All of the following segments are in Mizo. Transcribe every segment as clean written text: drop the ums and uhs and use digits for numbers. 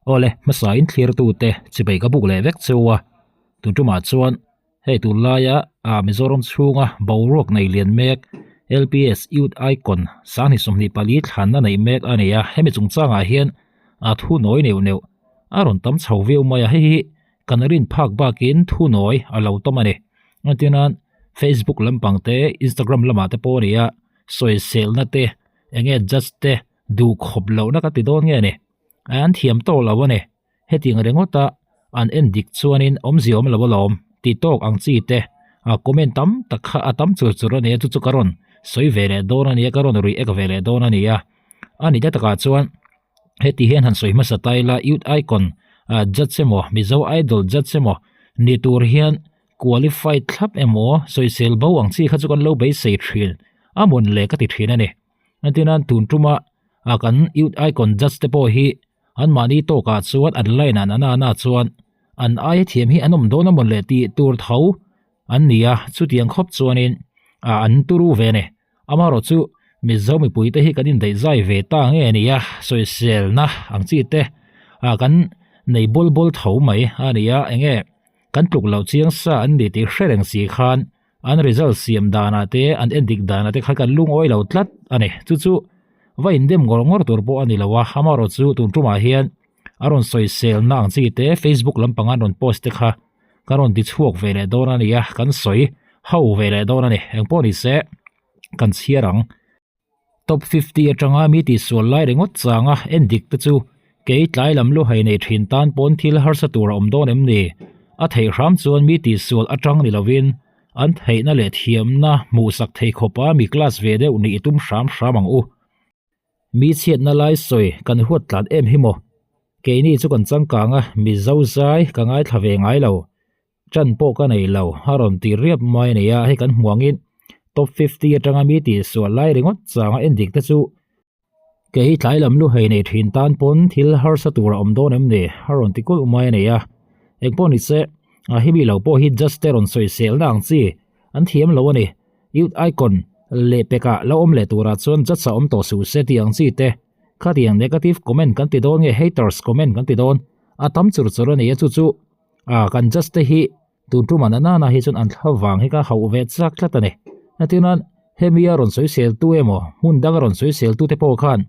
Awle, hmasa in thlirtute chibei ka buk leh vek cheu a, tun tumah chuan hei tunlaia ah Mizoram chhunga boruak nei lian mek LPS Youth Icon Sanghnih 24 thlanna neih mek a ni a, hemi chungchangah hian a thu nawi neuh neuh a rawn tam chho viau mai a, hei hi kan rin phak bakin thu nawi a lo tawm a ni. Engtinan Facebook lampang te Instagram lamah te pawh a ni a, sawiselna te enge judge te duh khawp lohna ka ti dawn nge ni. An thiam tawh lo a ni. Hetiang ringawta an en dik chuanin awmzia awm lo alawm ti tawk ang chi te a comment tam tak kha a tam chur chur a nia chu chu ka rawn sawi ve leh dawn a nia ka rawn ri ek ve leh dawn a nia. A ni ta takah chuan heti hian han sawi hmasa ta ila Youth Icon judge emaw Mizo Idol judge emaw ni tur hian qualified thlap emaw sawisel bo ang chi kha chu kan lo beisei thin a mawn le ka ti thin a ni. Entirnan tun tuma a kan Youth Icon judge te pawh hi an mahni tawkah chuan an line ah nana na chuan an aia thiam hi an awm dawn a mawn le tih tur tho an ni a, chutiang khawp chuanin ah an turu ve a ni. Amaherawhchu Mizo mipui te hi kan indaih zai ve ta nge a ni a, sawiselna ang chi te ah kan nei bawl bawl tho mai a ni a, enge kan tluk loh chiang sa an ni tih hre reng si khan An result siam danah te, an endik danah te kha kan lungawi lo tlat a ni. Chu chu va indem ngawr ngawr tur pawh a ni lo a, amaherawh chu tun tumah hian a rawn sawiselna ang chi te Facebook lampang an rawn post te kha kan rawn ti chhuak ve leh dawn a ni a, kan sawi ho ve leh dawn a ni. Engpawh ni se kan chhiar ang. Top 50 atanga mi tihsual lai ringawt changa en dik te chu kei tlai lam lu hai nei thin tan pawn thil harsa tur a awm dawn em ni? A theih hram chuan mi tihsual atang ni lovin an theihna leh thiamna hmuhsak thei khawpa mi class ve deuh nih i tum hram hram ang u. Mi chhiatna lai sawi kan huat tlan em hi maw? Keini chu kan changkang a, Mizo zai ka ngaithla ve ngai lo. Chan pawh ka nei lo, a rawn ti riap mai a ni a, hei kan hmu angin top 50 atanga mi tihsual lai ringawt changa en dik te chu kei tlai lam lu hei nei thin tan pawn thil harsa tur a awm dawn em ni, a rawn ti kulh mai a ni a. Engpawh ni se, a hemi lo pawh hi judge te rawn sawisel na ang chi an thiam lo a ni. Youth icon leh pekah lo awm leh turah chuan judge a awm tawh suh se tih ang chi te, khatiang negative comment kan ti dawn nge haters comment kan ti dawn, a tam chur chur a ni a chu chu. Ah kan judge te hi tun tum an anana hi chuan an thla vang hi ka hauh ve chak tlat a ni. Hetinan hemi a rawn sawisel tu emaw hmun dang a rawn sawisel tu te pawh khan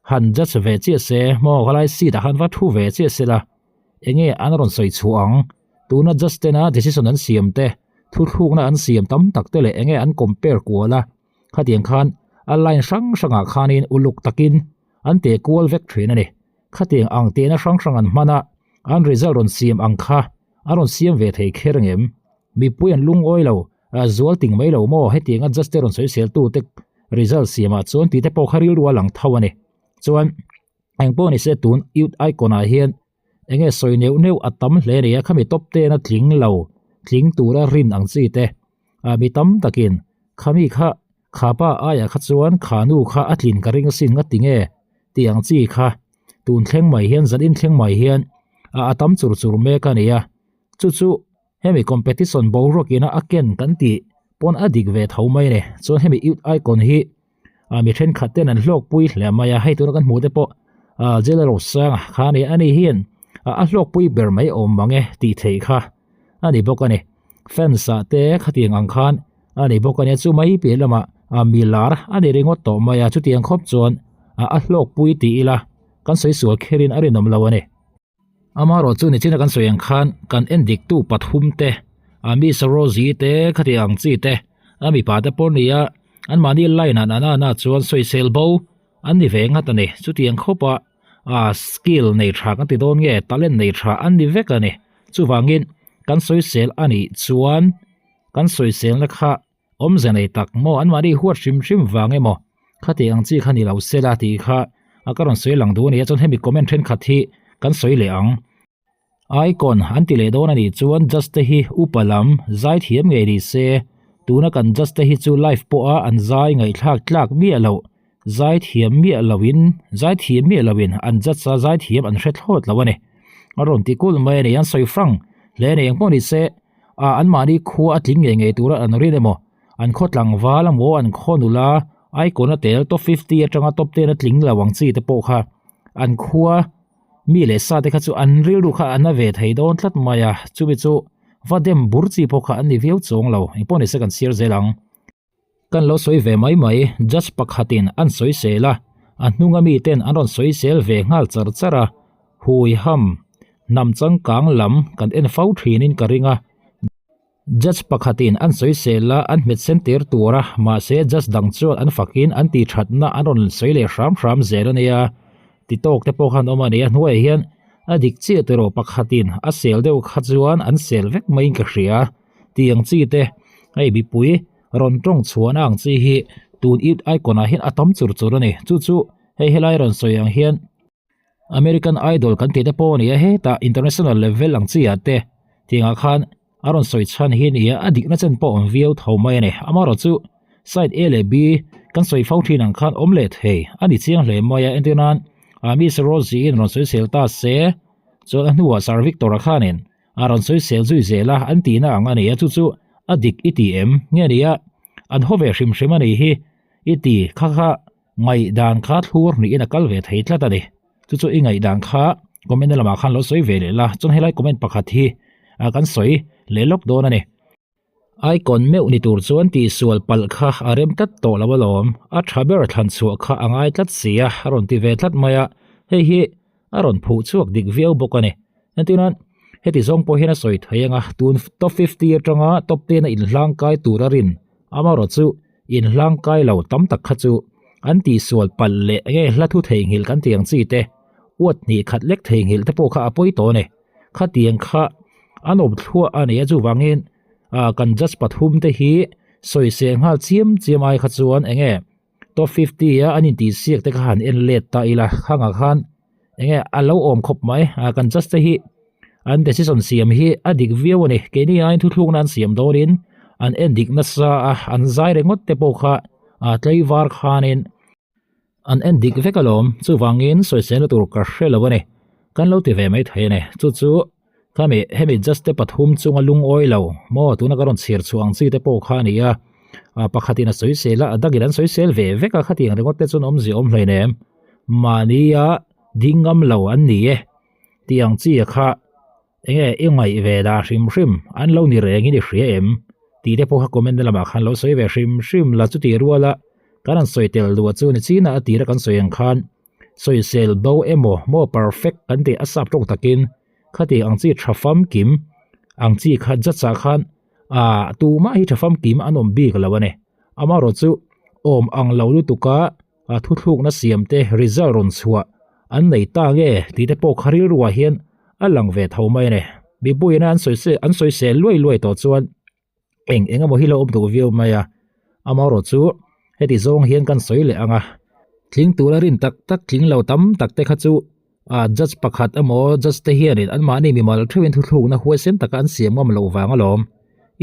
han judge ve chiah se maw khalai seat ah khan va thu ve chiah se la enge an rawn sawi chhuah ang tuna judge tena decision an siam te thuthlukna an siam tam tak te leh enge an compare kual a khatiang khan a line hrang hrangah khanin uluk takin an teh kual vek thin a ni. Khatiang ang tehna hrang hrang an hman a, an result rawn siam ang kha a rawn siam ve thei kher ang em? Mipui an lungawi lo, a zual ting mai lo maw? Hetianga judge te rawn sawisel tu te result siamah chuan tih te pawh kha rilru a lang tho a ni. Chuan engpawh ni se tun youth icon ah hian enge sawi neuh neuh a tam hle a ni a, khami top ten a tling lo, tling tura rin ang chi te ah mi tam takin khami kha Kha pa aiah kha chuan kha nu kha a tlin ka ring asin nga ti nge tih ang chi kha tun thleng mai hian zan in thleng mai hian a a tam chur chur mek a ni a, chu chu hemi competition boruak ina a ken kan tih pawn a dik ve tho mai a ni. Chuan hemi youth icon hi a mi thenkhat ten an hlawkpui hle mai a, hei tuna kan hmuh te pawh a Jailer Sanga kha a ni a, ani hian a hlawkpui ber mai awm mang e tih theih kha a ni bawk a ni. Fans ah te khatiang ang khan a ni bawk a nia chu mai piah lamah a mi lar a ni ringawt tawh mai a chutiang khawp chuan a a hlawk pui tih ila kan sawi sual kherin a rinawm lo a ni. Amaherawh chu nichina kan sawi ang khan kan en dik tu pathum te a Miss Rosie te khatiang ang chi te a mipa te pawh nia an mahni line ah nana na chuan sawisel bo an ni ve nghat a ni chutiang khawpa a skill nei tha kan ti dawn nge talent nei tha an ni vek a ni chuvangin kan sawisel a nih chuan kan sawiselna kha awmze nei tak maw an mahni huat hrim hrim vang emaw khati ang chi kha ni lo sela tih kha a ka rawn sawi lang duh a ni a chuan hemi comment thenkhat hi kan sawi leh ang. Icon an ti leh dawn a nih chuan judge te hi upa lam zai thiam ngei ni se tuna kan judge te hi chu live pawha an zai ngaihthlak tlak miah loh zai thiam miah loin zai thiam miah loin an judge a zai thiam an hre thlawt lo a ni a rawn ti kulh mai a ni an sawi hrang hle a ni engpawh ni se ah anmahni khua a tling ngei ngei tura an rin emaw an khaw tlangval emaw an khaw nula icon a tel top 50 atanga top 10 a tling lo ang chi te pawh kha an khua. Mi leh sa te kha chu an rilru kha a na ve thei dawn tlat mai a, chumi chu va dem bur chi pawh kha an ni viau chuang lo, engpawh nise kan chhiar zel ang. Kan lo sawi ve mai mai, judge pakhatin an sawi sel a, a hnunga miten an rawn sawi sel ve nghal char char a, hui ham, hnam changkang lam kan en fo thinin ka ring a. Judge pakhatin an sawisel a, an hmet sen tir tur a, mahse judge dang chuan an fakin an tih thatna an rawn sawi leh hram hram zel a nia. Ti tawk te pawh khan awm a ni a, hnuaiah hian a dik chiah tiraw pakhatin a sel deuh kha chuan an sel vek maiin ka hria. Tih ang chi te, hei mipui rawn tawng chhuahna ang chi hi tun youth icon ah hian a tam chur chur a ni. Chu chu hei helai rawn sawi ang hian. American Idol kan tih te pawh a ni a, hetah international level ang chi ah te tiangah khan a rawn sawi chhan hi a ni a, a dikna chen pawh a awm viau tho mai a ni. Amaherawh chu side A leh B kan sawi fo thin ang khan awm leh thei a ni chiang hle mai a, entir nan Miss Rosie in rawn sawi sel ta se chuan a hnuah Sir Victor-a khanin a rawn sawi sel zui zel a, an tihna ang a ni a, chu chu a dik i ti em nge ni a, an haw ve hrim hrim a ni hi i ti kha kha. Ngaihdan kha thlur hnihin a kal ve thei tlat a ni. Chu chu i ngaihdan kha comment na lamah khan lo sawi ve leh la, chuan helai comment pakhat hi kan sawi leh lawk dawn a ni. Icon meuh ni tur chuan tihsual palh kha a rem tlat tawh lo alawm, a tha ber thlan chhuah kha a ngai tlat si a, a rawn ti ve tlat mai a, hei hi a rawn phuh chhuak dik viau bawk a ni. Entirnan, heti zawng pawh hian a sawi thei ang a, tun top 50 atanga top 10 a inhlangkai tur a rin amaherawh chu inhlangkai lo tam tak kha chu an tihsual palh leh nge hla thu theihnghilh kan tih ang chi te, uat hnih khat lek theihnghilh te pawh kha a pawi tawh a ni. Khatiang kha an awm thluah a ni a, chuvangin kan judge pathum te hi sawisel nghal chiam chiam ai kha chuan enge Top 50 a an intihsiak te kha han en let ta ila khangah khan enge a lo awm khawp mai a kan judge te hi an decision siam hi a dik viau a ni keini aiin thuthlukna an siam dawnin an en dik nasa a an zai ringawt te pawh kha a tlaivar khanin an en dik vek alawm chuvangin sawiselna tur ka hre lo a ni kan lo ti ve mai thei a ni chu chu Khami hemi judge te pathum chunga lungawi lo maw tuna ka rawn chhir chhuah ang chi te pawh kha a ni a, ah pakhatin a sawi sel a, a dangin an sawi sel ve vek a khatiang ringawt te chuan awmzia awm hlein em mahnia ding ngam lo an ni e tih ang chi a kha enge i ngaih ve dah hrim hrim an lo ni reng in i hria em tih te pawh kha comment na lamah khan lo sawi ve hrim hrim la chuti ruala kan han sawi tel duh chu ni chinah a tira kan sawi ang khan sawisel bo emaw maw perfect kan tih a sap tawk takin Khati ang chi tha famkim ang chi kha judge ah khan ah tumah hi tha famkim an awm bik lo a ni. Amaherawh chu awm ang lo lutuk a a thuthlukna siam te result rawn chhuah an nei ta nge tih te pawh kha rilruah hian a lang ve tho mai a ni. Mipuiin an sawi an sawisel luai luai tawh chuan eng eng emaw hi lo awm duh viau mai a amaherawh chu heti zawng hian kan sawi leh ang a tling tura rin tak tak tling lo tam tak te kha chu ah judge pakhat emaw judge te hianin anmahni mimal theuhin thuthlukna huaisen taka an siam ngam loh vang alawm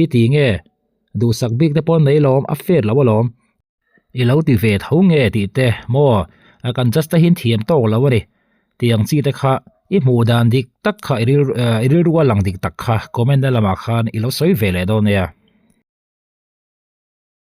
i ti nge duhsak bik te pawh an nei lawm a fair lo alawm. I lo ti ve tho nge tih te maw a kan just te hian thiam tawk lo a ni tih ang chi te kha i hmuh dan dik tak kha i rilru a lang dik tak kha comment na lamah khan i lo sawi ve leh dawn nia.